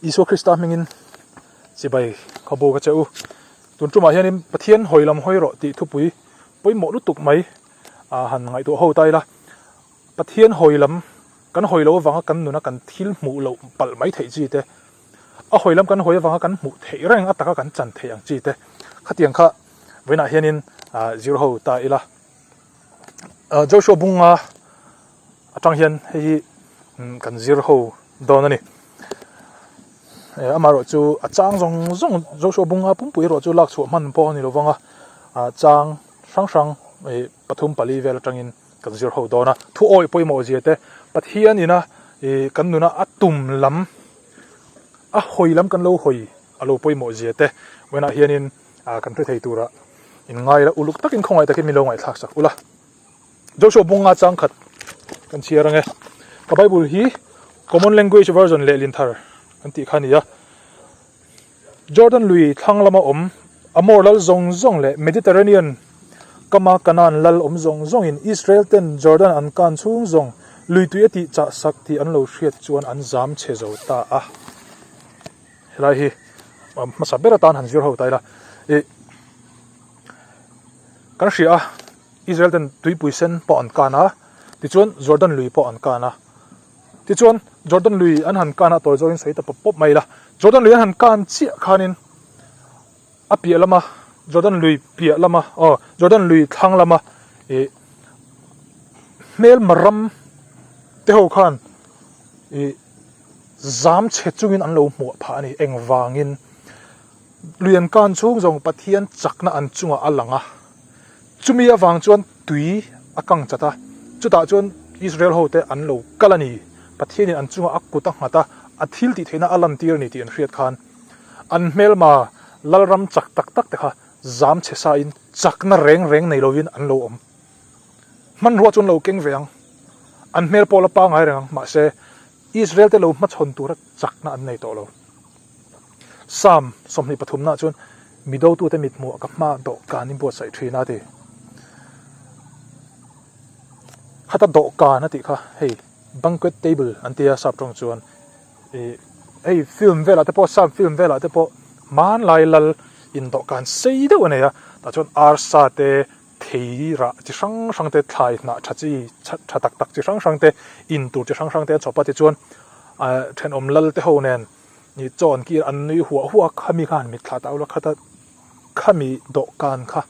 Isua Krista hmingin chibai khaw buk a che u. Tun tumah hianin Pathian hawi lam hawi rawh tih thupui pawimawh lutuk mai a han ngaihtuah ho ta ila. Pathian hawi lam kan hawi loh avanga kan nuna kan thil hmuh loh palh mai theih chi te, a hawi lam kan hawi avanga kan hmuh theih reng a taka kan chan theih ang chi te khatiang kha vawiinah hianin zir ho ta ila. Joshua bunga atang hian hei hi kan zir ho dawn a ni. Amaherawh chu a chang zawng zawng Joshua bunga pumpui erawh chu lak chhuah hman pawh a ni lo vang a, chang hrang hrang pathum pali vel atangin kan zir ho dawn a. Thu awih pawimawh zia te Pathian ina kan nuna a tum lam a hawi lam kan lo hawi a lo pawimawh zia te vawiinah hianin kan hre thei tura in ngai la uluk takin khawngaih takin min lo ngaihthlak sak ula. Joshua bunga chang khat kan chhiar ange. Ka Bible hi Common Language Version lehlin thar an tih kha a ni a. Jordan lui thlang lama awm Amor lal zawng zawng leh Mediterranean kama Canaan lal awm zawng zawngin Israel ten Jordan an kan chhung zawng lui tui a tih chah sak tih an lo hriat chuan an zam chhe zo ta a. Helai hi hmasa ber atan han zir ho ta ila. Ih kan hria a Israel ten tuipui sen pawh an kan a, tichuan Jordan lui pawh an kan a. Tichuan Jordan lui an han kan a, tawi zawkin sawi ta pawp pawp mai ila. Jordan lui an han kan chiah khanin a piah lama Jordan lui piah lama aw Jordan lui thlang lama ih hmelma ram te ho khan ih zam chhe chungin an lo hmuah phah a ni. Engvangin lui an kan chhung zawng Pathian chakna an chungah a lang a, chumi avang chuan tui a kang chat a, chutah chuan Israel hote an lo kal a ni. Pathianin an chungah a kut a nghat a, a thil tih theihna a lantir a ni tih an hriat khan an hmelma lalram chak tak tak te kha zam chhe sain chakna reng reng nei lovin an lo awm. Hmanrua chu an lo keng ve ang, an hmel pawh la pangai reng ang, mahse Israel te lo hmachhawn tura chakna an nei tawh lo. Psalm 23 nah chuan mi dotute mithmuh ka hma dawhkan in buatsaih thin a ti. Khata dawhkan a tih kha hei banquet table an tia sap tawng chuan ih hei film velah te pawh sap film velah te pawh hmanlai lal in dawhkan sei deuh a nei a tah chuan arsa te Thei rah chi hrang hrang te, thlai hnah tha chi tha tak tak chi hrang hrang te, in tur chi hrang hrang te a chhawp a, tichuan thenawm lal te ho nen chaw an kir an nui huah huah a, khami kha han mitthla ta ula khata khami dawhkan kha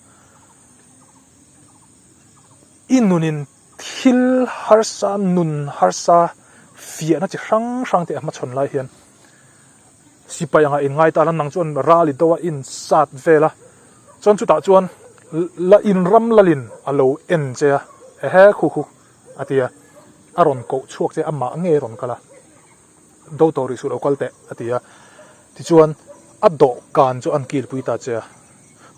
i nunin thil harsa nun harsa fiahna chi hrang hrang te a hmachhawn lai hian Sipai anga in ngai ta la nang chuan ral i do a in sat vel a, chuan chutah chuan la in ram lalin a lo en che a, ehe khu khu a ti a, a rawn koh chhuak che amah nge rawn kal a, do tawh rih suh lo kal teh a ti a, tichuan a dawhkan chu an kilpui ta che a,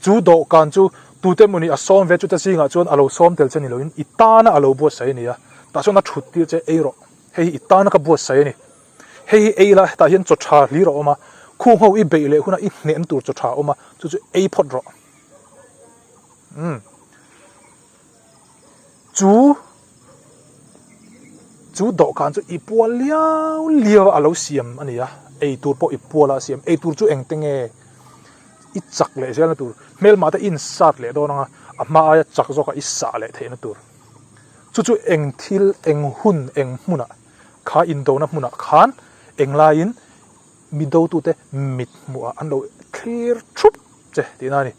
chu dawhkan chu tute mawni a sawm ve chuta zingah chuan a lo sawm tel che ni loin i tana a lo buatsaih a ni a, tah chuan a thut tir che ei rawh, hei hi i tana ka buatsaih a ni. Hei hi ei la, hetah hian chaw tha hlir a awm a, khu ho i beih leh hunah i hnem tur chaw tha a awm a, chu chu ei phawt rawh. Umm. Chu chu dawhkan chu i pual liau liau a lo siam a ni a, ei tur pawh i pual a siam, ei tur chu engte nge i chak leh zelna tur, hmelmah te i insat leh dawn ang a, a hma aia chak zawka i sah leh theihna tur. Chu chu eng thil, eng hun, eng hmunah. Kha indona hmunah khan englaiin mi dotute mit hmuhah an lo thlir thup che tihna a ni.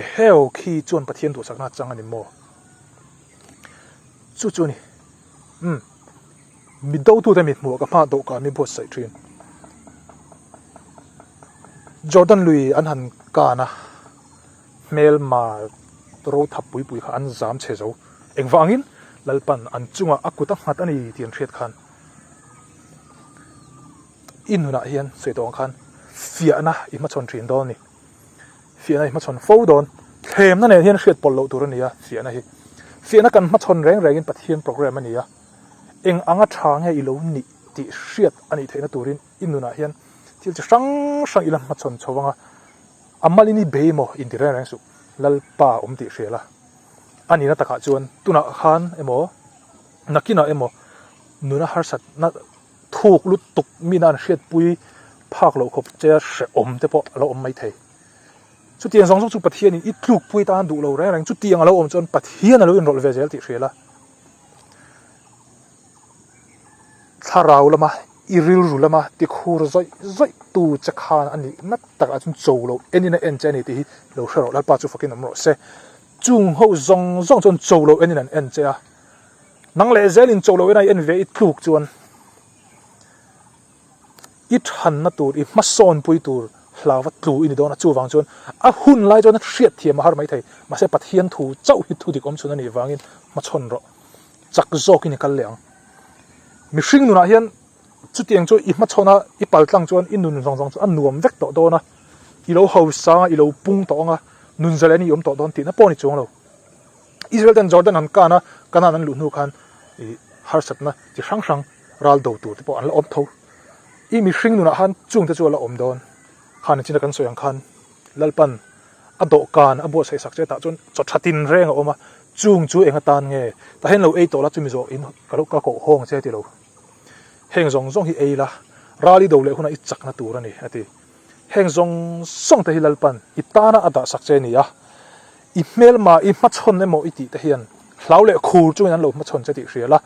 Eheu khi chuan Pathian duhsakna a chang a ni maw? Chu chu a ni. Umm. Mi dotute mit hmuhah ka hma dawhkan mi buatsaih thin. Jordan lui an han kan a. Hmelma ro thap pui pui kha an zam chhe zo. Engvangin Lalpan an chungah a kut a nghat a ni tih an hriat khan i nunah hian sawi tawh ang khan fiahna i hmachhawn thin dawn a ni. Fiahna i hmachhawn fo dawn. Thlemna nen hian hriat pawlh loh tur a ni a fiahna hi. Fiahna kan hmachhawn reng rengin Pathian program a ni a. Eng anga tha nge i lo nih tih hriat a nih theihna turin i nunah hian thil chi hrang hrang i la hmachhawn chho vang a. A malin i bei maw inti reng reng suh, Lalpa awm tih hria la. A nihna takah chuan tunah khan emaw, nakinah emaw nuna harsatna thuk lutuk mina an hriatpui phak loh khawp che a hrehawm te pawh a lo awm mai thei. Chutiang zawng zawng chu Pathianin i tlukpui tan duh lo reng reng chutiang a lo awm chuan Pathian a lo inrawlh ve zel tih hria la. Thlarau lama i rilru lama tikhur zawih zawih tu che khan a nih nat takah chuan cho loh enin a en che a ni tih hi lo hre rawh Lalpa chu fakin awm rawh se. Chung ho zawng zawng chuan cho loh enin an en che a, nang leh zelin cho loh ena i en ve i tluk chuan i thanna tur, i hmasawnpui tur hlauva tlu i ni dawn a, chuvang chuan a hun lai chuan hriat thiam a har mai thei, mahse Pathian thu chauh hi thu dik awm chhun a nih vangin hmachhawn rawh, chak zawkin i kal leh ang. Mihring nunah hian chutiang chu i hmachhawn a, i paltlang chuan i nun zawng zawng chu a nuam vek tawh dawn a, i lo hausa ang a, i lo pung tawh ang a, nun zalen i awm tawh dawn tihna pawh a ni chuang lo. Israel ten Jordan an kan a, Canaan an luh hnu khan i harsatna chi hrang hrang ral do tur te pawh an la awm tho. I mihring nunah khan chung te chu a la awm dawn. Khan enchina kan sawi ang khan Lalpan a dawhkan a buatsaih sak che tah chuan chaw tha tin reng a awm a, chung chu eng atan nge? Tah hian lo ei tawh la chumi zawh in ka lo ka koh hawng che ti lo. Heng zawng zawng hi ei la, ral i do leh hunah i chakna tur a ni a ti. Heng zawng zawng te hi Lalpan i tana a dah sak che a ni a, i hmelma i hmachhawn emaw i tih te hian hlau leh khur chungin an lo hmachhawn che tih hria la,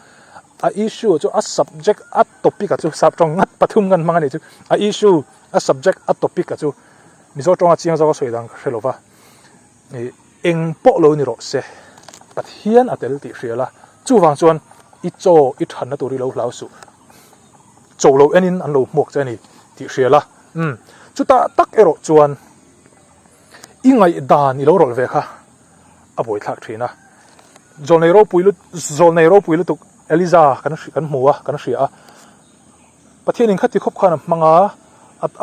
a issue chu a subject a topic a chu sap tawng ngat pathum ngan hmang a nih chu, a issue a subject a topic a chu Mizo tawnga chiang zawka sawi dan ka hre lo va, ih eng pawh lo ni rawh se Pathian a tel tih hria la, chuvang chuan i chaw i thanna tur i lo hlau suh. Cho lo enin an lo hmuak che a ni tih hria la, umm chutah tak erawh chuan i ngaihdan i lo rawlh ve kha a buaithlak thin a. Zawlnei ropui lut zawlnei ropui lutuk Eliza kan kan hmu a kan hria a, Pathianin khati khawp khan a hmang a,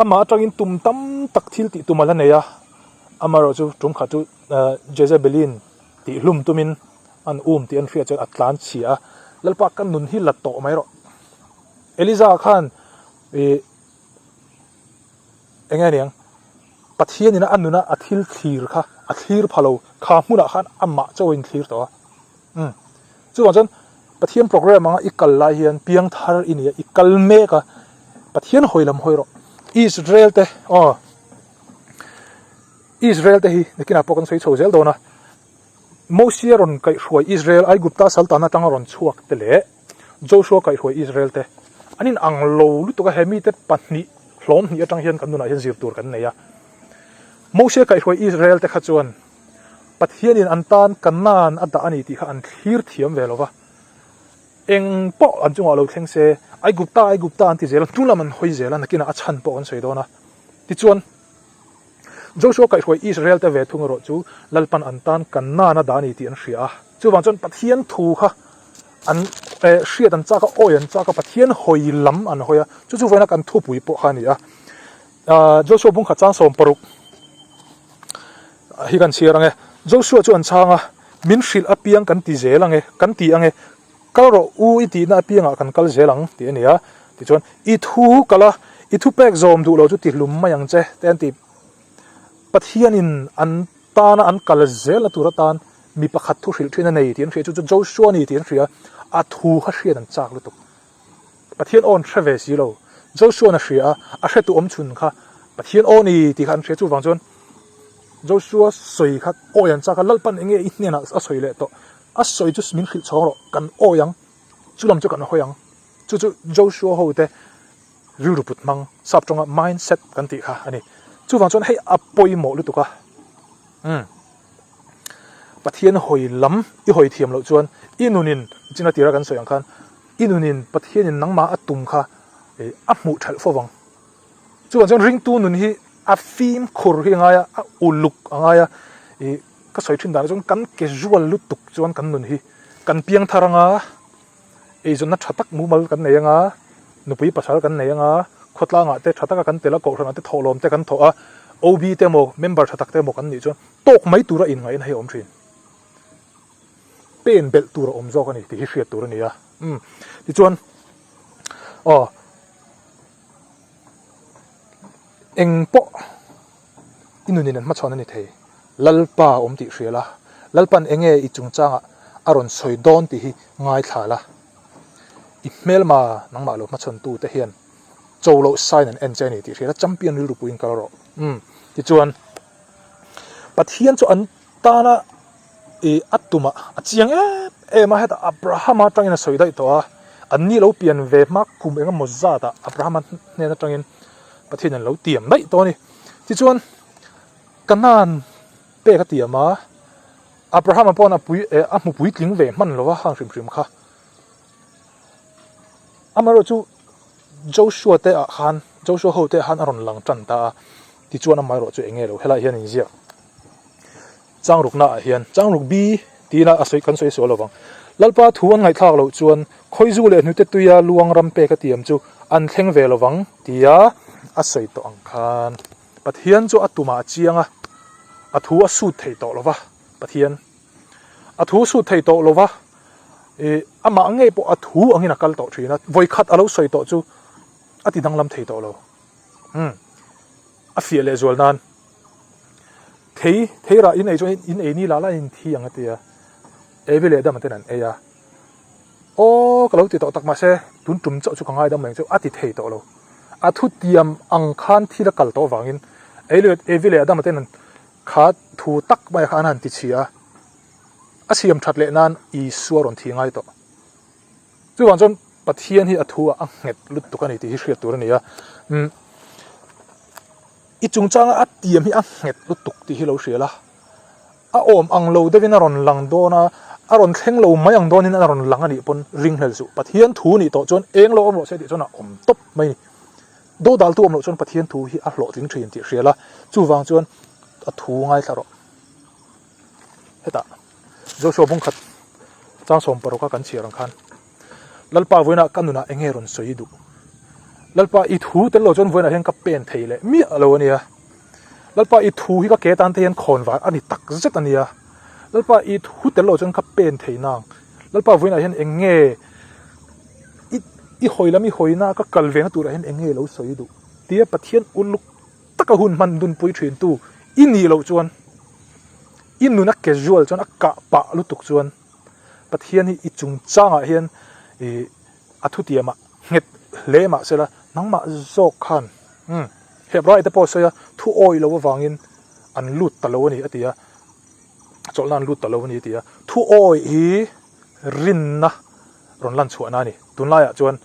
amah atangin tum tam tak thil tih tum a la nei a, amaherawh chu tum khat chu Jezebelin tih hlum tumin an um tih an hriat chuan a tlan chhia a, Lalpa ka nun hi la tawh mai rawh. Eliza khan ih eng nge niang Pathianin a nuna a thil thlir kha a thlir pha lo kha hmunah khan amah chaw a inthlir tawh a. Umm chuvang chuan Pathian program anga i kal lai hian piang thar i nia i kal mek a Pathian hawi lam hawi rawh Israel te aw Israel te hi nakinah pawh kan sawi chho zel dawn a Mosia rawn kaihhruai Israel Aigupta saltana atanga rawn chhuak te leh Joshua kaihhruai Israel te an in ang lo lutuk a, he mite pahnih hlawm hnih atang hian kan nunah hian zir tur kan nei a. Mosia kaihhruai Israel te kha chuan Pathianin an tan Kanaan a dah a ni tih kha an thlir thiam ve lo va. Eng pawh an chungah lo thleng se, Aigupta, Aigupta an ti zel a, hnunglam an hawi zel a, nakinah a chhan pawh kan sawi dawn a. Tichuan, Joshua kaihhruai Israel te ve thung erawh chu Lalpan an tan Kanaan a dah a ni tih an hria a. Chuvang chuan Pathian thu kha an hriat an chak a, awi an chak a, Pathian hawi lam an hawi a, chu chu vawiina kan thupui pawh kha a ni a. Joshua bungkhat chang 16 hi kan chhiar ang e. Joshua chu an chhang a, Min hrilh apiang kan ti zel ang e, kan ti ang e, kal rawh u i tihna apiangah kan kal zel ang tih a ni a. Tichuan, I thu kal a, i thupek zawm duh lo chu tihlum mai ang che te an ti. Pathianin an tana an kal zel a tur atan mi pakhat thu hrilh thin a nei tih an hria, chu chu Joshua a ni tih an hria, a thu kha hriat an chak lutuk. Pathian aw an hre ve si lo, Joshua-n a hria a, a hretu awm chhun kha Pathian aw a ni tih kha an hria, chuvang chuan Joshua sawi kha awi an chak a, Lalpan enge i hnenah a sawi leh tawh, a sawi chu min hrilh chhawng rawh, kan awi ang, chu lam chu kan hawi ang, chu chu Joshua ho te rilru put hmang sap tawnga mindset kan tih kha a ni. Chuvang chuan hei a pawimawh lutuk a, umm Pathian hawi lam i hawi thiam loh chuan i nunin chinga tira kan sawi ang khan i nunin Pathianin nangmah a tum kha a hmuh thelh fo vang. Chuvang chuan ringtu nun hi a fimkhur hi a ngai a, a uluk a ngai a, ih ka sawi thin danah chuan kan casual lutuk chuan kan nun hi kan piangthar anga Eizawnna tha tak mumal kan nei anga, nupui pasal kan nei anga, khawtlangah te tha taka kan tel a, kohhranah te thawhlawm te kan thawh a, OB te emaw member tha tak te emaw kan nih chuan tawk mai tura inngaihna hi a awm thin. Pen belh tur a awm zawk a ni tih hi hriat tur a ni a. Umm tichuan aw eng pawh I nunin an hmachhawn a ni thei. Lalpa a awm tih hria la, Lalpan enge i chungchangah a rawn sawi dawn tih hi ngaithla la. I hmelma nangmah lo hmachhawn tute hian. Cho loh sain an en che a ni tih hria la, champion rilru puiin kal rawh. Umm tichuan Pathian chu an tana ih a tumah a chiang em em a, hetah Abrahama atangin a sawi daih tawh a, an ni lo pian ve hma kum eng emaw zatah Abrahama hnen atangin Pathian an lo tiam daih tawh a ni. Tichuan Kanaan pek a tiam a, Abrahama paw'n a pui eh a hmu puitling ve hman lo a hang hrim hrim kha. Amaherawh chu Joshua te ah khan Joshua ho te ah khan a rawn lang tan ta a, tichuan amaherawh chu eng nge lo helaiah hian inziak changrukna ah hian changruk bi tiin a sawi kan sawi sual lo vang. Lalpa thu an ngaihthlak loh chuan khawizu leh hnute tuia luang ram pek a tiam chu an thleng ve lo vang tia a sawi tawh ang khan Pathian chu a tumah a chiang a, a thu a sut thei tawh lo va, Pathian a thu sut thei tawh lo va, ih amah ngei pawh a thu angin a kal tawh thin a, vawikhat a lo sawi tawh chu a ti danglam thei tawh lo. Umm a fiah leh zual nan thei thei rah in ei chuan in ei ni lah lah in thi ang a ti a, Evi leh Adama ten an ei a, aw ka lo ti tawh tak mahse tun tum chauh chu ka ngaidam reng chu a ti thei tawh lo. A thutiam ang khan thil a kal tawh avangin Evi leh Adama ten an Kha thu tak mai kha an han ti chhia a, a siam that leh nan Isua rawn thi ngai tawh. Chuvang chuan Pathian hi a thu ah a nghet lutuk a ni tih hi hriat tur a ni a. Umm i chungchanga a tiam hi a nghet lutuk tih hi lo hria la. A awm ang lo deuhin a rawn lang dawn a, a rawn thleng lo mai ang dawnin a rawn lang a nih pawn ringhlel suh. Pathian thu nih tawh chuan eng lo awm rawh se tih chuan a awm tawp mai a ni. Dodaltu awm loh chuan Pathian thu hi a hlawhtling thin tih hria la, chuvang chuan a thu ngaithla rawh. Hetah Joshua bungkhat changsawm paruk a kan chhiar ang khan Lalpa vawiinah ka nunah eng nge rawn sawi duh? Lalpa i thu tel lo chuan vawiinah hian ka pen thei leh miah lo a nia. Lalpa i thu hi ka ke tan te hian khawn var a ni tak zet a nia. Lalpa i thu tel lo chuan ka pen thei nang. Lalpa vawiinah hian eng nge I i hawi lam i hawina ka kal ve na turah hian eng nge lo sawi duh? Tia Pathian uluk taka hun hman dunpui thin tu i nih loh chuan i nun a casual chuan a kah pah lutuk chuan Pathian hi i chungchangah hian i a thutiamah nghet hle mah sela nangmah zawk khan umm Hebrai te pawh a sawi a thu awi lo avangin an lut ta lo a ni a ti a chawlhna an lut ta lo a ni a ti a thu awi hi rinna rawn lan chhuahna a ni. Tunlaiah chuan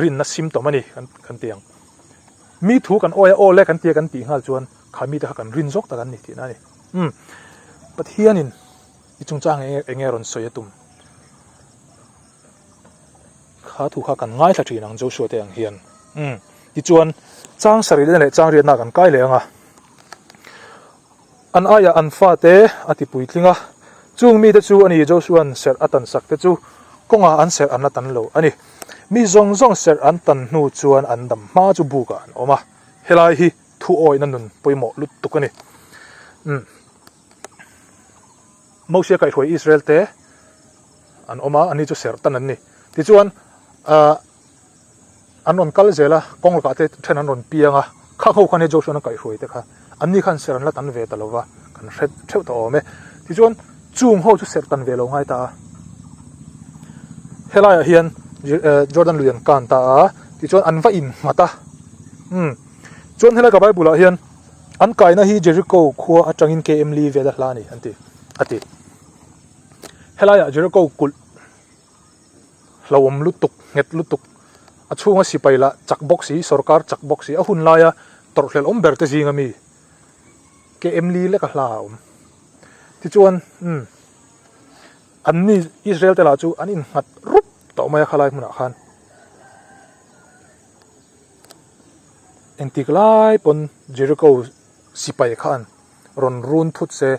rinna symptom a ni kan ti ang. Mi thu kan awi a, aw le kan tia kan tih nghal chuan kha mite kha kan rin zawk tak an ni tihna a ni. Umm Pathianin i chungchang eng nge rawn sawi a tum? Kha thu kha kan ngaithla thin ang Joshua te ang hian. Umm tichuan chang sarih leh chang riatna kan kai leh ang a. An aiah an fate a ti puitling a, chung mite chu a ni Joshua'n serh a tan sak te chu kawngah an serh an la tan lo a ni. Mi zawng zawng serh an tan hnu chuan an dam hma chu bukah an awm a, helai hi thu awihna nun pawimawh lutuk a ni. Umm. Mosia kaihhruai Israel te an awm a, ani chu serh tan an ni. Tichuan, ah. An rawn kal zel a, kawng lakah te then an rawn piang a, khang ho khan he Joshua-na kaihhruai te kha an ni khan ser an la tan ve ta lo va, kan hre theuh ta awm e. Tichuan chung ho chu ser tan ve lo ngai ta a, helaiah hian Jordan lui an kan ta a, tichuan an va innghat a, umm chuan helai ka Bible ah hian an kaina hi Jericho khua atangin KM li vel a hla a ni an ti a ti. Helaiah Jericho kulh. Hlauhawm lutuk, nghet lutuk, a chhunga sipai lah chak bawk si, sorkar chak bawk si, a hun laia tawrhhlelh awm ber te zinga mi KM li leka hla a awm. Tichuan, umm, anni Israel te lah chu an innghat rup tawh mai a khalai hmunah khan. Engtik lai pawn Jericho sipai khan rawn run thut se,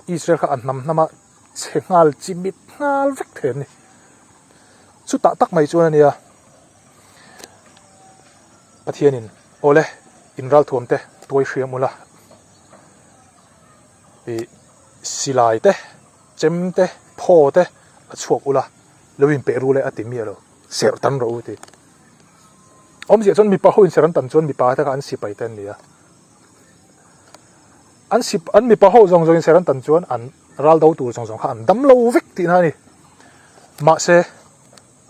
Israel kha a hnam hnama chhe nghal chi mit nghal vek thei an ni. Chutah tak mai chuan a nia, Pathianin awle in ralthuam te tuai hriam ula, ih silai te, chem te, phaw te a chhuak ula, lo inpeh ru le a ti miah lo, serh tam rawh u ti. Awmzia chuan mipa ho inserh an tam chuan mipa te kha an sipai te an ni a. An sip an mipa ho zawng zawngin ser an tan chuan an ral do tur zawng zawng kha an dam lo vek tihna a ni. Mahse,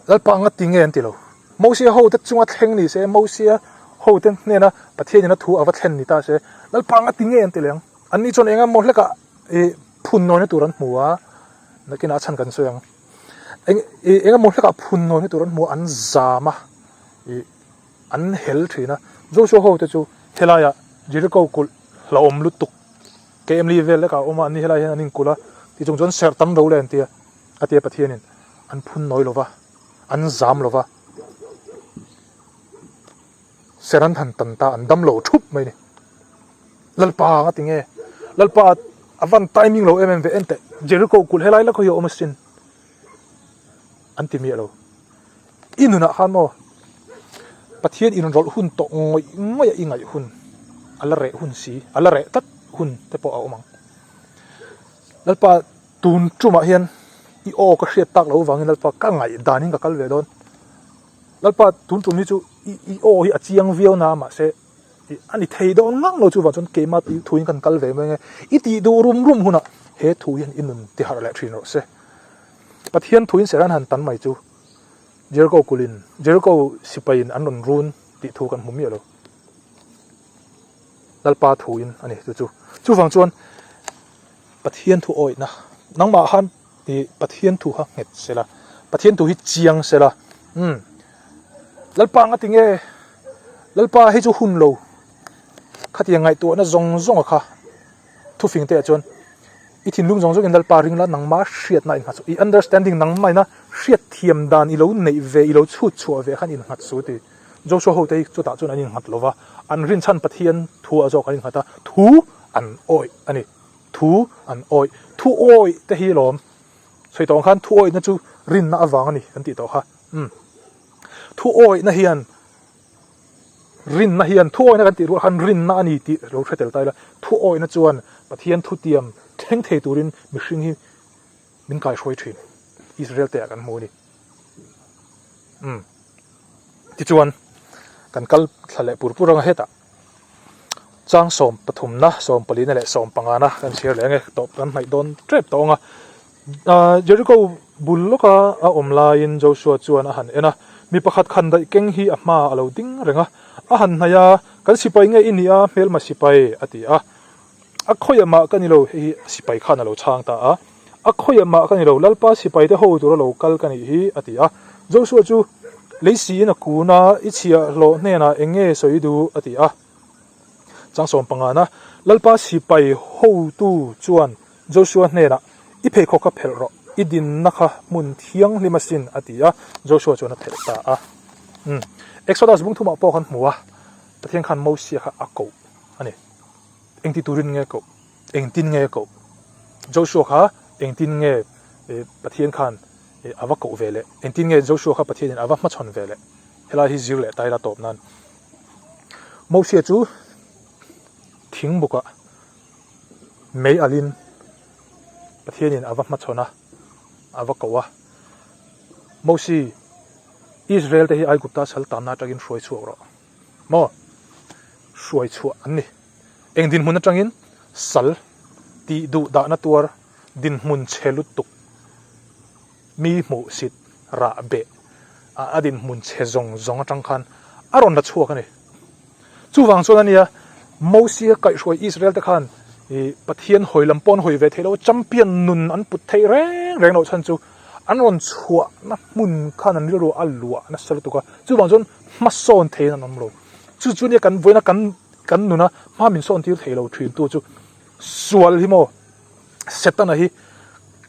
Lalpa anga ti nge an ti lo. Mosia ho te chunga thleng ni se, Mosia hote hnena Pathianin a thu a va thlen ni ta se, Lalpa anga ti nge an ti leh ang. Anni chuan eng emaw hlekah ih phun nawina tur an hmu a, nakinah a chhan kan sawi ang. Eng ih eng emaw hlekah phun nawina tur an hmu a, an zam a, ih an hel thin a. Joshua hote chu helaiah Jericho kulh hlauhawm lutuk KM li vel lekah a awm a, anni helaiah hian an inkulh a, tichung chuan serh tam ro le an ti a, a tia Pathianin an phun nawi lo va, an zam lo va. Ser an han tan ta, an dam lo thup mai a ni. Lalpa anga ti nge? Lalpa a van timing lo em em ve enteh, Jericho kulh helai lak hi a awm asin an ti miah lo. I nunah khan maw Pathian inrawlh hun tawh ngawih ngawih a i ngaih hun a la reh hun si, a la reh tlat hun te pawh a awm ang. Lalpa tun tumah hian i aw ka hriat tak loh vangin Lalpa ka ngaih danin ka kal ve dawn. Lalpa tun tum hi chu i i aw hi a chiang viau na mahse ih a ni thei dawn ngang lo chuvang chuan keimah tih thuin kan kal ve mai ange i tih duh rum rum hunah he thu hian i nun ti harh leh thin rawh se. Pathian thuin Seran han tan mai chu Jericho kulhin Jericho sipaiin an rawn run tih thu kan hmu miah lo. Lalpa thuin a ni chu chu. Chuvang chuan Pathian thu awihna nangmah khan I Pathian thu kha nghet sela, Pathian thu hi chiang sela, umm Lalpa anga tinge Lalpa hi chu hun lo khatiang ngaihtuahna zawng zawng a kha thufing te ah chuan i thinlung zawng zawngin Lalpa ring la nangmah hriatna a innghat suh, i understanding nangmahina hriat thiam dan i lo neih ve i lo chhut chhuah ve khan innghat suh ti. Joshua ho te hi chutah chuan an innghat lo va, an rinchhan Pathian thu ah zawk an innghat a, thu an awih a ni. Thu an awih. Thu awih te hi lawm. Sawi tawh ang khan thu awihna chu rinna avang a ni kan tih tawh kha. Umm. Thu awihna hian rinna hian thu awihna kan tih rual khan rinna a ni tih lo hre tel ta ila. Thu awihna chuan Pathian thutiam thleng thei turin mihring hi min kaihruai thin. Israel te ah kan hmu a ni. Umm. Tichuan kan kal thla leh pur pur anga hetah chang sawm pathumna sawm palina leh sawm pangana kan chhiar leh ange tawp kan hnaih dawn tep tawh ang a. Ahh Jericho bul lawka a awm laiin Joshua chuan a han en a, mi pakhat khan daih keng hi a hma a lo ding reng a, a han hnaih a, Kan sipai nge i nih a, hmelma sipai a ti a. A khawiah mah ka ni lo, hei hi sipai khan a lo chhang ta a. A khawiah mah ka ni lo, Lalpa sipaite ho tura lo kal ka nih hi, a ti a. Joshua chu lei siin a kun a, I chhiahhlawh hnenah eng nge sawi duh? a ti a. Changsawm pangana Lalpa sipai hotu chuan Joshua hnenah, I pheikhawk kha phelh rawh, i dinna kha hmun thianghlim asin, a ti a. Joshua chuan a phelh ta a. Umm. Exodus bung thumah pawh kan hmu a, Pathian khan Mosia kha a koh a ni. Engti turin nge koh? Engtin nge koh? Joshua kha engtin nge Pathian khan a va koh ve leh? Engtin nge Joshua kha Pathianin a va hmachhawn ve leh? Helai hi zir leh ta ila tawp nan. Mosia chu thing bukah mei alhin Pathianin a va hmachhawn a, a va koh a. Mosi, Israel te hi Aigupta sal tanna atangin hruai chhuak rawh. Maw? Hruai chhuah an ni. Eng dinhmun atangin sal tih duh dahna tuar dinhmun chhe lutuk mi hmuh sit rah beh a a dinhmun chhe zawng zawng atang khan a rawn la chhuak a ni. Chuvang chuan a nia Mosia kaihhruai Israel te khan ih Pathian hawi lam pawh an hawi ve theih loh a, champion nun an put theih reng reng loh chhan chu an rawn chhuahna hmun khan an rilru a luah nasa lutuk a, chuvang chuan hmasawn theiin an awm lo. Chu chu nia kan vawiina kan kan nuna hma min sawn tir thei lo thin tu chu sual hi maw Setana hi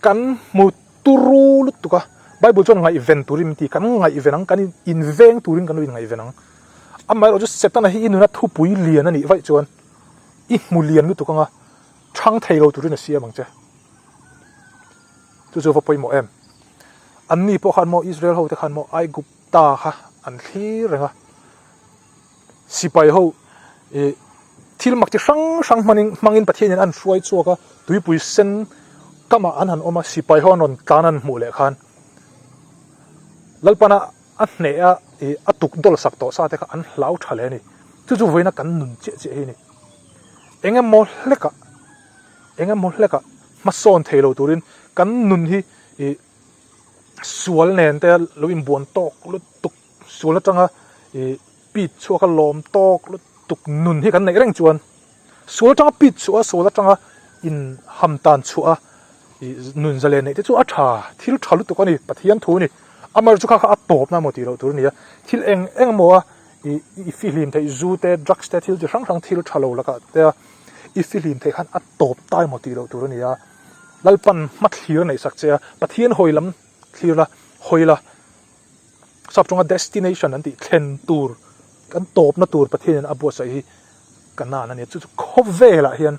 kan hmu turu lutuk a, Bible chuan ngaihven turin min ti, kan ngaihven ang, kan inveng turin kan lo inngaihven ang. Amaherawhchu Setana hi i nuna thupui lian a nih vaih chuan i hmu lian lutuk anga chhang thei lo turin a siam ang che. Chu chu va pawimawh em? Anni pawh khan maw Israel ho te khan maw Aigupta kha an thlir reng a, sipai ho ih thil mak chi hrang hrang hmanin hmangin Pathianin an hruai chhuak a, tuipui sen kamah an han awm a, sipai ho an rawn tlan an hmuh leh khan Lalpana a hneh a ih a tuk dawl sak tawh sa te kha an hlau tha hle a ni. Chu chu vawiina kan nun chiah chiah hi a ni. Eng emaw hlekah eng emaw hlekah hmasawn thei lo turin kan nun hi ih sual nen te lo inbuan tawk lutuk sual atanga ih. pit chhuak a lawm tawk lutuk nun hi kan neih reng chuan sual atanga pit chhuah a, sual atanga in ham tan chhuah a ih nun zalen neih te chu a tha, thil tha lutuk a ni, Pathian thu a ni. Amaherawhchu kha kha a tawpna emaw tih loh tur a ni a, thil eng eng emaw a ih i fihlim theih zu te, drugs te, thil chi hrang hrang thil tha lo lakah te a i fihlim theih khan a tawp ta emaw tih loh tur a ni a. Lalpan hma thlir a neih sak che a, Pathian hawi lam thlir la, hawi la. Sap tawnga destination an tih thlen tur, kan tawpna tur Pathianin a buatsaih hi ka nan a ni. Chu chu khawvelah hian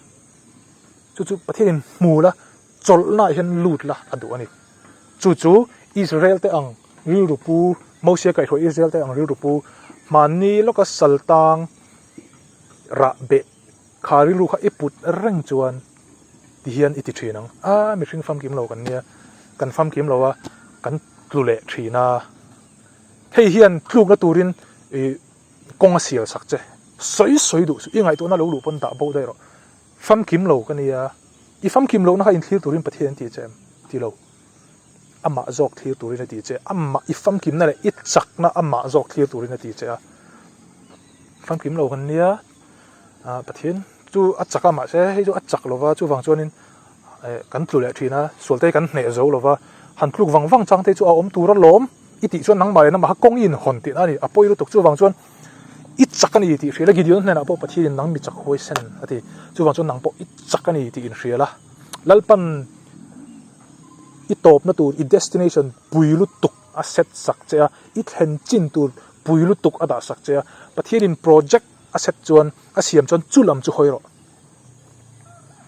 chu chu Pathianin hmu la, chawlhnaah hian lut la a duh a ni. Chu chu Israel te ang rilru pu, Mosia kaihhruai Israel te ang rilru pu, hmanni lawka saltang rah beh Kha rilru kha i put reng chuan ti hian i ti thin ang. A, mihring famkim lo kan nia, kan famkim lo a, kan tlu leh thin a. Hei hian tlukna turin i kawng a sial sak che. Sawi sawi duh suh, i ngaihtuahna lo luh pawn dah bo daih rawh. Famkim lo ka nia, i famkim lohna kha inthlir turin Pathian an ti che em? Ti lo. Amah zawk thlir turin a ti che. Amah i famkimna leh i chakna amah zawk thlir turin a ti che a. Famkim lo kan nia. Ah Pathian chu a chak a mahse hei chu a chak lova chuvang chuanin eh kan tlu leh thin a sual te hi kan hneh zo lova han tluk vang vang chang te chu a awm tur a lawm i tih chuan nangmah leh nangmah kha kawng i inhawn tihna a ni a pawi lutuk chuvang chuan i chak a ni tih hria la Gideon hnenah pawh Pathianin nang mi chak huaisen a ti chuvang chuan nang pawh i chak a ni tih inhria la Lalpan i tawpna tur i destination pui lutuk a set sak che a i thlen chin tur pui lutuk a dah sak che a Pathianin project A set chuan a siam chuan chu lam chu hawi rawh.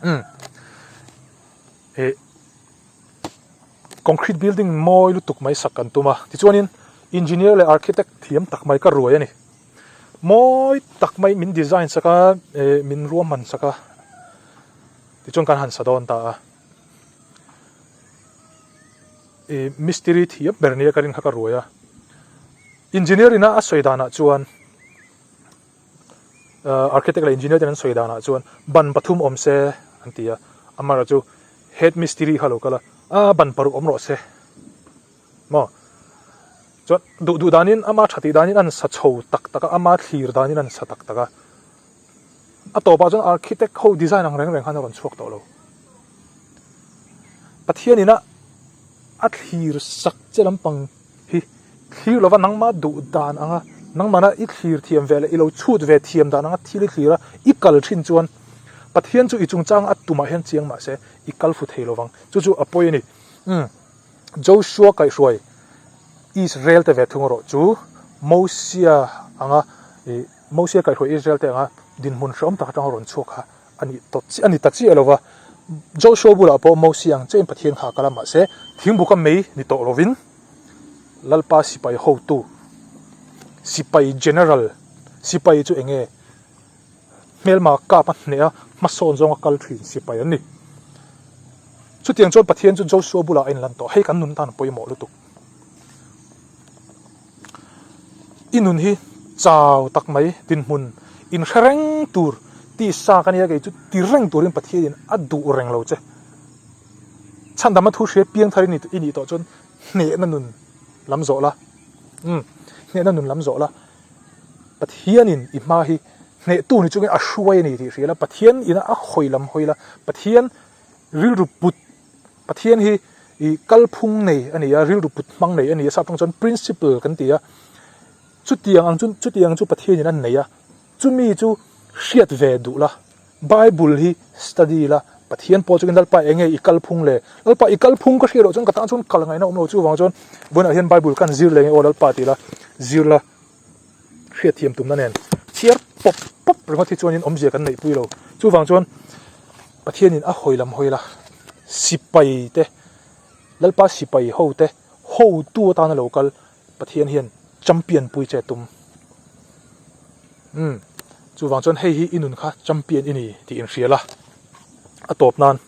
Umm. Eh concrete building mawi lutuk mai sak kan tum a. Tichuanin engineer leh architect thiam tak mai ka ruai a ni. Mawi tak mai min design sak a, eh min ruahman sak a. Tichuan kan han sa dawn ta a. Eh mistiri thiam ber nia ka rin kha ka ruai a. Engineer ina a sawi danah chuan. Architect leh engineer ten an sawi danah chuan ban pathum awm se an ti a, amaherawh chu head mistiri kha a lo kal a, a ban paruk awm rawh se maw chuan duh duh danin ama tha tih danin an sa chho tak tak a, ama thlir danin an sa tak tak a, a tawpah chuan architect ho design ang reng reng khan a rawn chhuak tawh lo. Pathian ina a thlir sak che lampang hi thlir lova nangmah duh dan anga nangmahna i thlir thiam ve leh i lo chhut ve thiam dan anga thil i thlir a, i kal thin chuan Pathian chu i chungchang a tumah hian chiang mah se i kal fu thei lovang. Chu chu a pawi a ni. Umm Joshua kaihhruai Israel te ve thung erawh chu Mosia anga ih Mosia kaihhruai Israel te anga dinhmun hrehawm tak atanga rawn chhuak kha a ni tawh chiah a ni ta chiah lo va, Joshua bulah pawh Mosia ang chiahin Pathian kha a kal a, mahse thingbuka mei ni tawh lovin Lalpa sipai hotu, sipai general, sipai chu eng nge hmelma kap a hneh a, hmasawn zawnga kal thin sipai an ni. Chutiang chuan Pathian chu Joshua bulah a inlan tawh, hei kan nun tan a pawimawh lutuk. I nun hi chau tak mai dinhmun inhre reng tur tisa ka nia kei chu ti reng turin Pathianin a duh reng lo che. Chhandamna thu hria piang thar i nih tawh chuan hnehna nun lam zawh la, umm hnehna nun lam zawh la, Pathianin i hma hi hnehtu ni chungin a hruai a ni tih hria la, Pathian ina a hawi lam hawi la, Pathian rilru put Pathian hi i kalphung nei a ni a, rilru put hmang nei a ni a, sap tawng chuan principle kan ti a, chutiang ang chu chutiang chu Pathianin a nei a, chumi chu hriat ve duh la, Bible hi study la, Pathian pawh chuan Lalpa eng nge i kalphung le, Lalpa i kalphung ka hriat loh chuan ka tan chuan kal ngaihna awm lo, chuvang chuan vawiinah hian Bible kan zir leh nge aw Lalpa tih la zir la. Hriatthiam tumna nen chhiar pawp pawp ringawt hi chuanin awmzia kan neihpui lo. Chuvang chuan Pathianin a hawi lam hawi la, sipai te, Lalpa sipai ho te hotu atana lo kal Pathian hian champion pui che tum. Umm, chuvang chuan hei hi i nun kha champion i ni tih inhria la, a tawp nan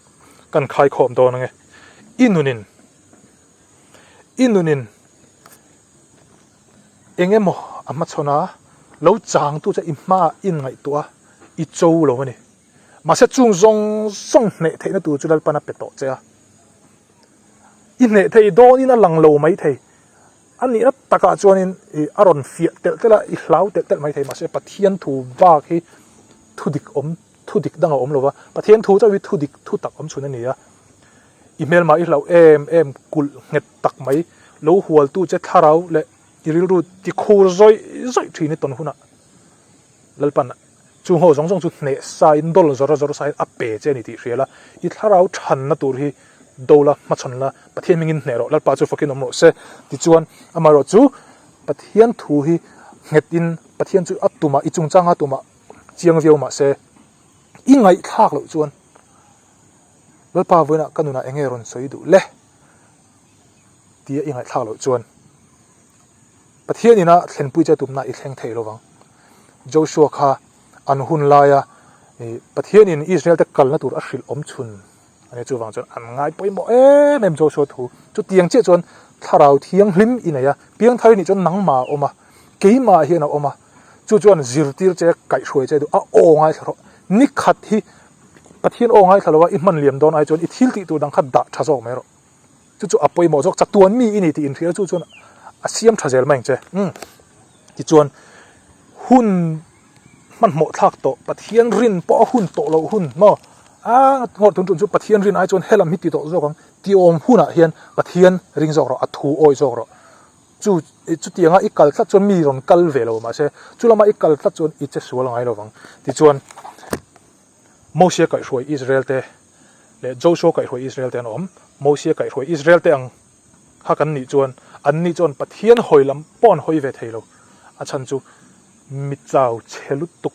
kan khaikhawm dawn ange. I nunin, i nunin. Eng emaw a hmachhawn a, lo changtu che i hmaah i inngaihtuah a, i cho lo a ni. Mahse chung zawng zawng hneh theihna tur chu Lalpan a pe tawh che a. I hneh thei dawnin a lang lo mai thei. A nihna tak. takah chuanin ih a rawn fiah telh telh a, i hlau telh telh maithei mahse Pathian thu bak hi thu dik awm thu dik dang a awm lo va, Pathian thu chauh hi thu dik thu tak awm chhun a ni a. I hmelmah i hlauh em em kulh nghet tak mai lo hualtu che thlarau leh i rilru ti khur zawih zawih thin i tawn hunah Lalpan Chung ho zawng zawng chu hneh sain dawl zawr zawr sain a pe che a ni tih hria la, i thlarau thanna tur hi do la, hmachhawn la, Pathian hmingin hneh rawh, Lalpa chu fakin awm rawh se. Tichuan, amaherawh chu Pathian thu hi nghetin Pathian chu a tumah, i chungchanga tumah chiang viau mah se, i ngaihthlak loh chuan Lalpa vawiinah ka nunah eng nge rawn sawi duh le? tia i ngaihthlak loh chuan Pathian ina thlenpui che tumna i thleng thei lovang. Joshua kha an hun laia Pathian in Israel te kalna tur a hrilh awm chhun a nia chuvang chuan an ngai pawimawh em em Joshua thu. Chutiang chiah chuan thlarau thianghlim i nei a, piangthar i nih chuan nangmah a awm a, keimah hian a awm a, chu chuan zirtir che kaihhruai che duh a aw ngaithla rawh. Ni khat hi Pathian aw ngaithla lo a i hman liam dawn ai chuan i thil tih tur dang kha dah tha zawk mai rawh. Chu chu a pawimawh zawk chatuan mi i ni tih inhria chu chuan a siam tha zel mai ang che. Umm tichuan hun hmanhmawh thlak tawh Pathian rin pawh a hun tawh loh hun maw a ngawr tun tun chu Pathian rin ai chuan helam hi ti tawh zawk ang ti awm hunah hian Pathian ring zawk rawh a thu awi zawk rawh chu chutianga i kal tlat chuan mi rawn kal ve lo mahse chu lama i kal tlat chuan i che sual ngai lovang tichuan Mosia kaihhruai Israel te leh Joshua kaihhruai Israel te an awm. Mosia kaihhruai Israel te ang kha kan nih chuan an nih chuan Pathian hawi lam pawh an hawi ve thei lo. A chhan chu mi chau chhe lutuk,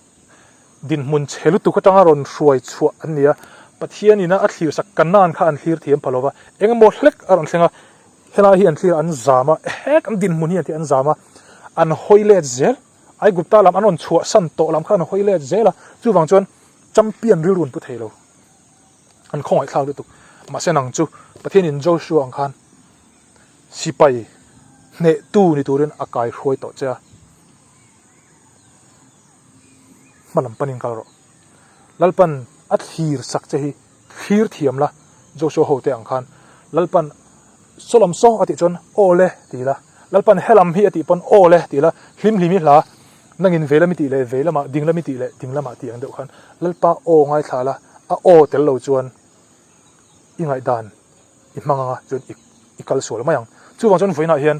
dinhmun chhe lutuk atanga rawn hruai chhuah an ni a. Pathian ina a thlir sak Kanaan kha an thlir thiam pha lo va, eng emaw hlek a rawn thleng a, helai hi an thlir a an zam a, hek an dinhmun hi an tih an zam a, an hawi let zel. Aigupta lam an rawn chhuahsan tawh lam kha an hawi let zel a, chuvang chuan champion rilru an pu thei lo. An khawngaihthlak lutuk. Mahse nang chu Pathianin Joshua ang khan sipai hnehtu ni turin a kai hruai tawh che a, hma lam panin kal rawh. Lalpan a thlir sak che hi thlir thiam la, Joshua ho te ang khan Lalpan saw lam saw a tih chuan aw le ti la, Lalpan helam hi a tih pawn aw le ti la, hlim hlim i hla, nangin vei lam i tih leh vei lamah, ding lam i tih leh ding lamah tih ang deuh khan Lalpa aw ngaithla la, a aw tel lo chuan i ngaihdan i hmang anga chuan i kal sual mai ang. Chuvang chuan vawiinah hian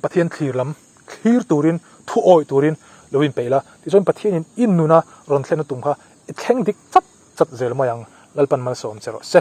Pathian thlir lam thlir turin thu awih turin lo inpeih la, tichuan Pathianin i nuna rawn thlen a tum kha i thleng dik chat chat zel mai ang, Lalpan malsawm che rawh se.